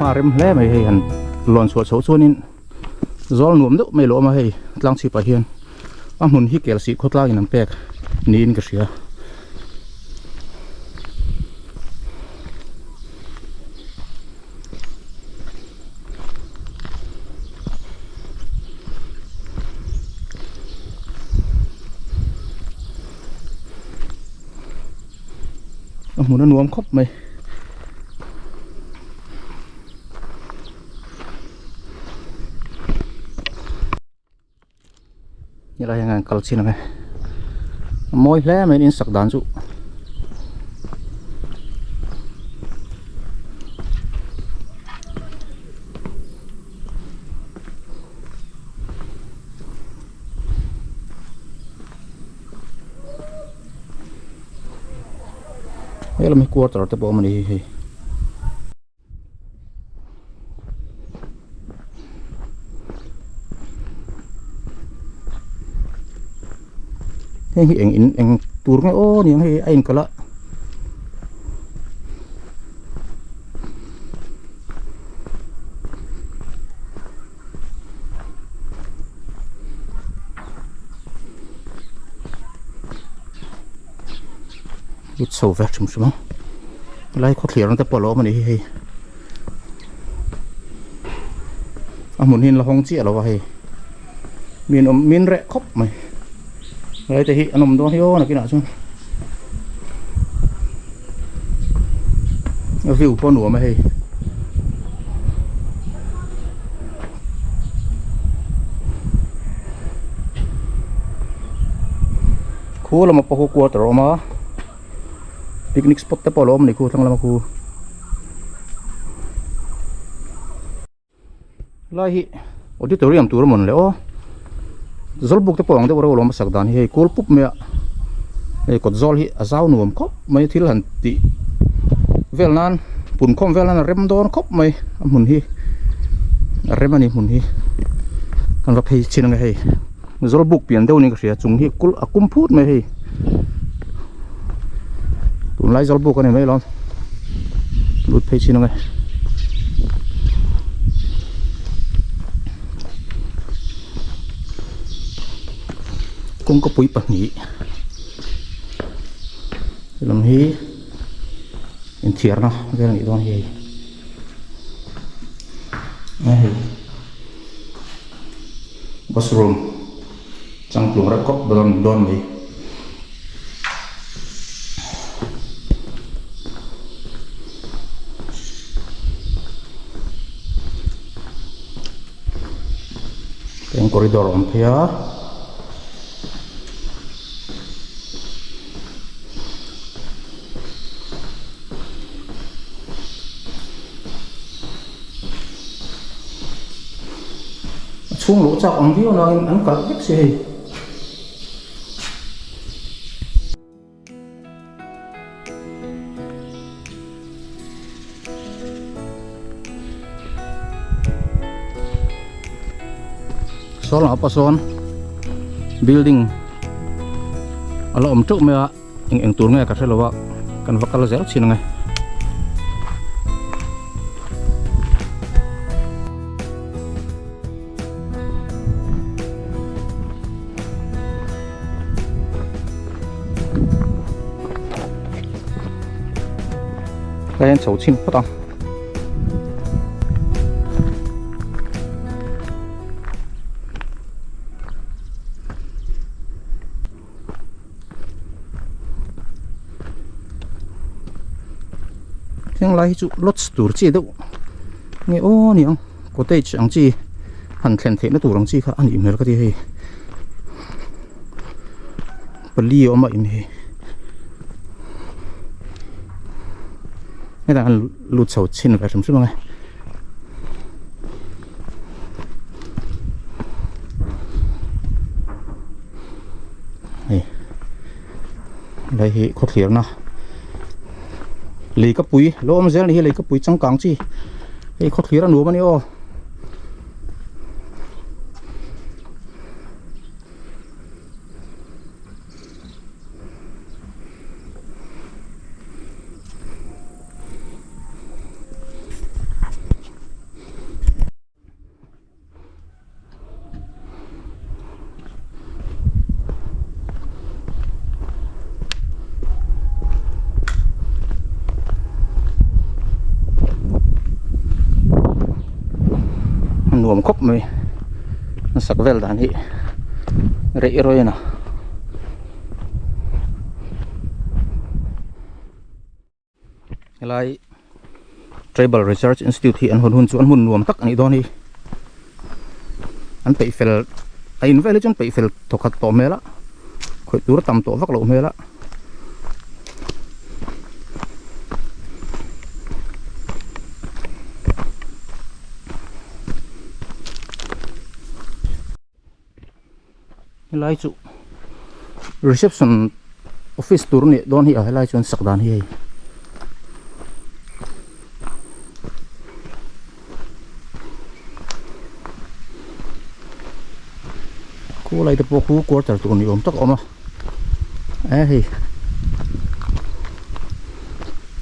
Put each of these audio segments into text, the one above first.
hma rem hle mai hei han lawn chhuah chhoh chuanin zawl nuam deuh mai lo awm a hei tlang chhip ah hian a hmun hi kel sih khawtlang in an pek niin ka hria. A hmun a nuam khawp mai. Helai hian an kal chin ang e. A mawi hle mai in sak dan chu. Helam hi quarter te pawh a awm a ni hi hei. Heng hi eng in eng tur nge aw ni ang hei a inkalh a. Lut chho ve hrim hrim a helai khawthlir ang te pawh a lo awm a nih hi hei a hmun hi an la hawng chiah lo a hei mi an awm min reh khawp mai helai te hi an awm dawn hi aw nakinah chuan a view pawh a nuam a hei. Khu lama pawh khu quarter a awm a picnic spot te pawh a lo awm a ni khu thlang lama khu lai hi auditorium tur a mawn le aw zawlbuk te pawh ang deuh reuh alawm a sak dan hi hei kul pup mai a hei kawt zawl hi a zau nuam khawp mai thil han tih vel nan punkhawm vel nan a rem dawn khawp mai a hmun hi a rem a ni hmun hi kan va phei chhin ang e hei. Zawlbuk pian deuh niin ka hria chung hi kul a kum phut mai hei tunlai zawlbuk a ni mai alawm lut phei chin ang e. Kawngka pui pahnih lam hi inthiarna vel a nih dawn hi hei hei. Washroom changtlung reuh khawp dawn dawn mai. Eng corridor a awm phei a. A chhung luh chak ang viau nangin an kalh vek si hei. Saw lamah pawh sawn building a la awm teuh mai a. Eng eng tur nge ka hre lo a kan va kal zel thin ang e. Ka hian chho chhin phawt ang. Heng lai hi chu lodge tur chi deuh nge aw ni ang cottage ang chi han thlen theihna tur ang chi kha a nih hmel ka ti hei pali a awm a in hi hetah hian lut chho chhin ve hrim hrim ang e. Hei lai hi khawthlirna lei ka pui lo awm zel ni hi lei ka pui changkang chi hei khawthlir a nuam a ni aw. Nuam khawp mai a sak vel dan hi rei rawih a na. Helai Tribal Research Institute hi an hawn hun chu an hmun nuam tak a nih dawn hi. An peih fel a in vel hi chuan peih fel thawkhat tawh hmel a khawih tur a tam tawh vak loh hmel a. Helai chu reception office tur nih dawn hi a helai chuan sak dan hi hei. Khu lai te pawh khu quarter tur ni awm tak a awm a e hei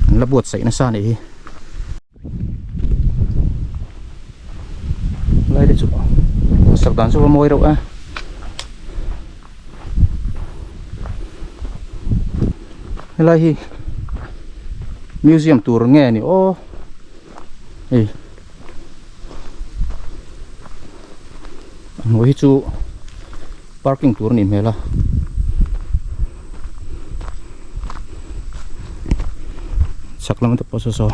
an la buatsaih nasa a nih hi. Lai te chu sak dan chu va mawi reuh e. Helai hi museum tur nge ni aw hei a hnuai hi chu parking tur a nih hmel a. Chhak lam te pawh saw saw.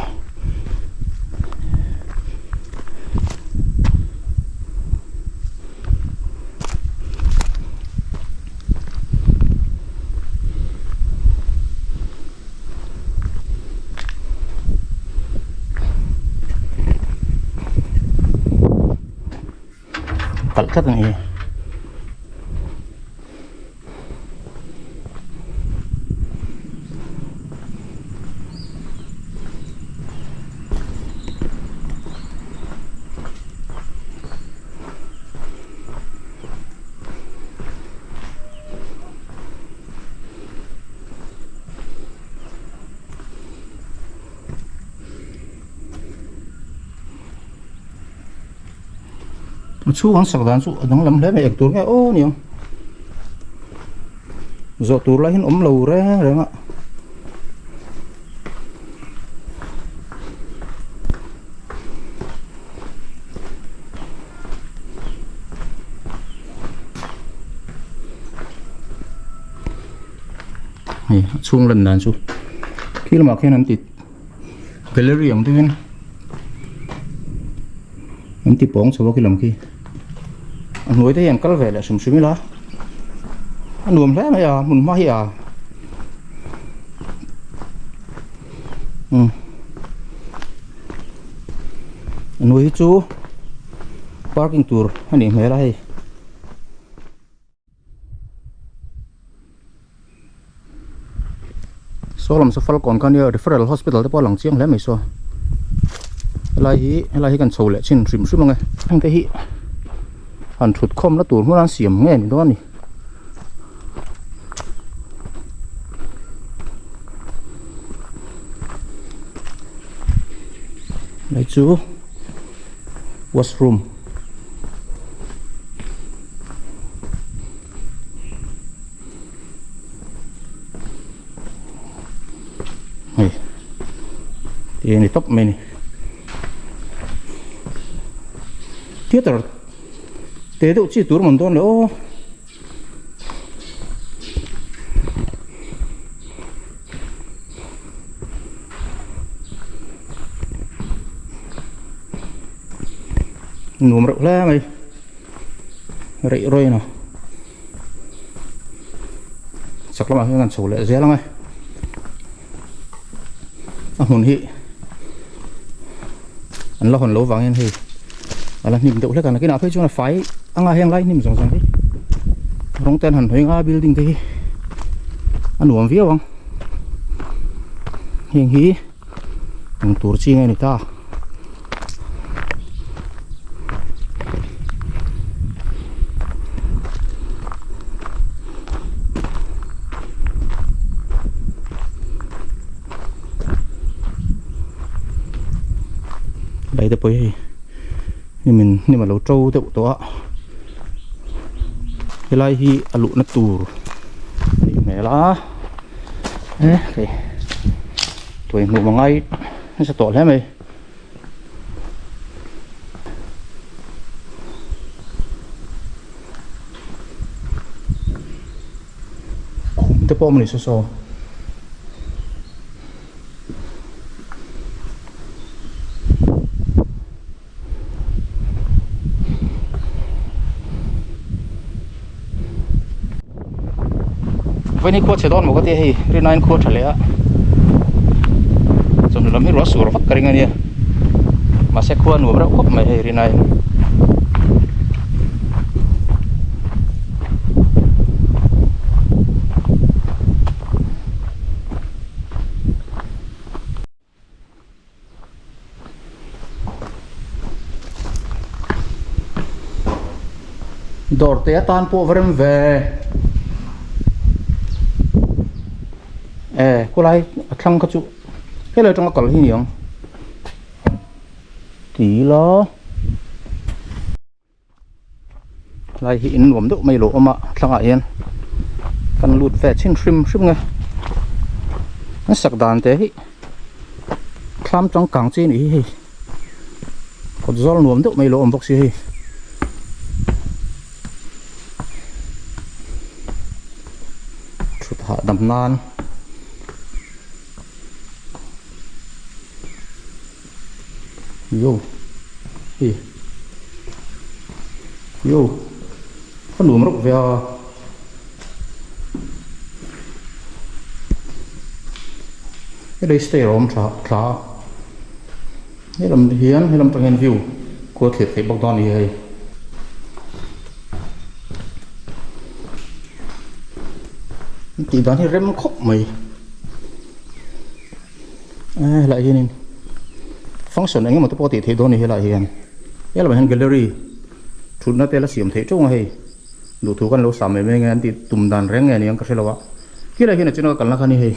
Kalh tlat a ni. A chhung an sak dan chu a danglam hle mai eng tur nge aw niang zawh tur lai hian awm lo reng reng a. Hei a chhung lan dan chu khi lamah khian an ti gallery ang deuhin an ti pawng chho a khi lam khi a hnuai te hi an kal ve leh hrim hrim ila a nuam hle mai a hmun hma hi a umm a hnuai hi chu parking tur a nih hmel a hei. Saw lam saw falkawn kha nia referral hospital te pawh a lang chiang hle mai saw helai hi helai hi kan chho leh chin hrim hrim ang e heng te hi han thut khawm na tur hmun an siam nge ni dawn a ni. Hei chu washroom. Hei ti a ni tawp mai a ni theatre te deuh chi tur man dawn le aw. Nuam reuh hle mai reih rawih a ni chak lamah hian kan chho leh zel ang e a hmun hi an la hawn lo vangin hei a la hnim deuh hlek a nakinah phei chuan a fai anga heng lai hnim zawng zawng hi rawng te an han hnawih ang a building te hi a nuam viau ang heng hi eng tur chi nge ni ta. Lai te pawh hi hei hnimin hnim a lo to deuh tawh a helai hi a luhna tur a nih hmel a e hei tuai hmuh a ngai nasa tawh hle mai. te pawh a awm a ni saw saw. Vawiin hi khua chhe dawn maw ka tia hei rinaiin khua tha leh a chawhnu lam hi ruah sur vak ka ring a nia mahse khua a nuam reuh khawp mai hei rinaiin. Dawr te atan pawh va rem ve e khawlai a thlang kha chu helai atanga kal hi niang ti ila. Lai hi in nuam deuh mai lo awm a thlangah hian kan lut ve chhin hrim hrim nge an sak dan te hi thlam changkang chi a nih hi hei kawt zawl nuam deuh mai lo awm bawk si hei. Thut hahdam nan. Yo hi yo a nuam reuh ve a helai stair a awm tha thla a helam hian helam tang hian view khua thlir theih bawk dawn a ni hei tih dan hi rem khawp mai. Eh helaiah hianin function eng emaw te pawh tih theih dawn a ni helaiah hian helamah hian gallery thutna te la siam theih teuh ang a hei duhthu kan lo sam em em nge an tih tum dan reng nge ni ang ka hre lo a khilaiah hian a china ka kalna kha a ni hei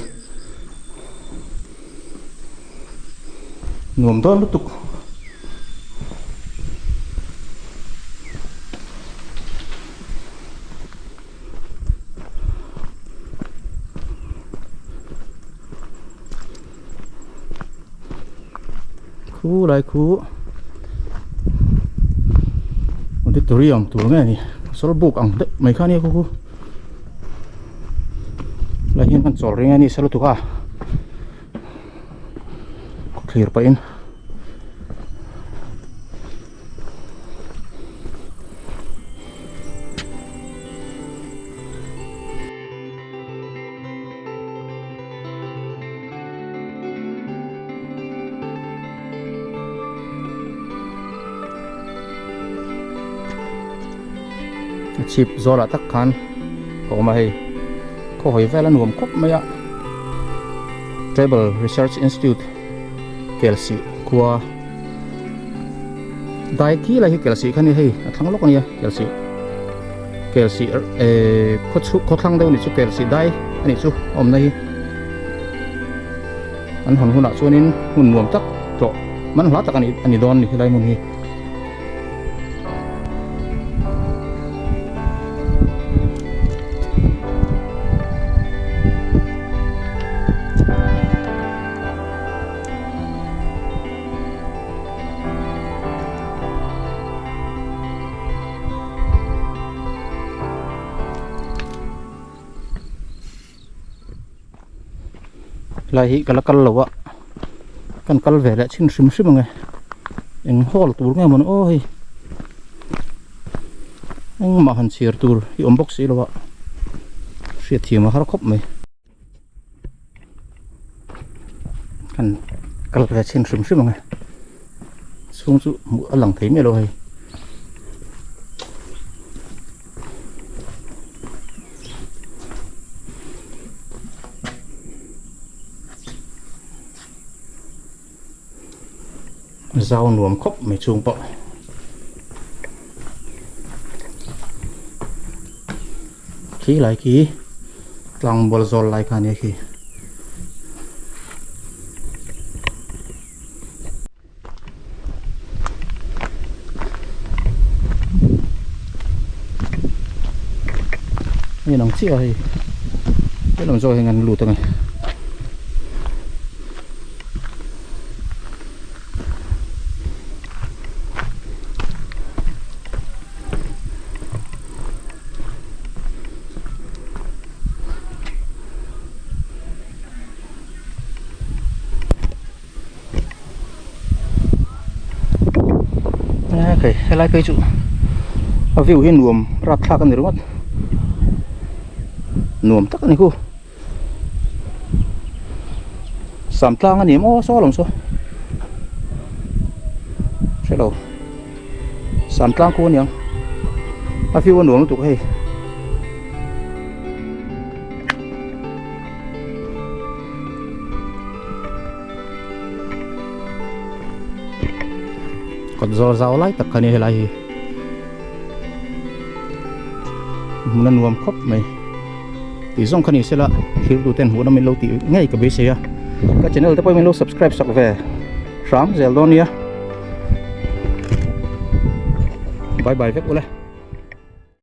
nuam dawn lutuk. Khu lai khu auditorium tur nge ni sawl buk ang deuh mai kha nia khu khu lai hian kan chawl reng a ni sa lutuk a thlir pahin. A chhip zawlah tak khan ka awm a hei khaw hawi vel a nuam khawp mai a tribal research institute kelsih khua. Dai khi lai hi kelsih kha ni hei a thlang lawk ania kelsih kelsih ehh khaw chhuk khaw thlang deuh anih chu kelsih dai anih chu a awmna hi an hawn hunah chuanin hmun nuam tak tlawh man hla tak ani ani dawn a ni helai hmun hi. Lai hi ka la kal lo a kan kal ve leh chhin hrim hrim ang e eng hall tur nge maw ni aw hei engmah han chhiar tur hi awm bawk si lo a hriatthiam a har khawp mai. Kan kal ve chhin hrim hrim ang e chhung chu hmuh a lang thei miah lo hei. Zau nuam khawp mai chhung pawh. Khi lai khi tlang bual zawl lai kha ania khi. Hei lang chiah a hei helam zawk hian kan lut a ni. Hei helai phei chu a view hi nuam rapthlak a ni ringawt nuam tak a ni khu sam tlang a ni maw saw lawng saw hrelo sam tlang khu a niang a view a nuam lutuk hei. Kawt zawl zau lai tak kha nia helai hi hmun a nuam khawp mai tih zawng kha ni sela thlir tu ten hmuhna min lo tih ngei ka beisei a ka channel te pawh min lo subscribe sak ve hram zel dawn nia bye bye vek ula.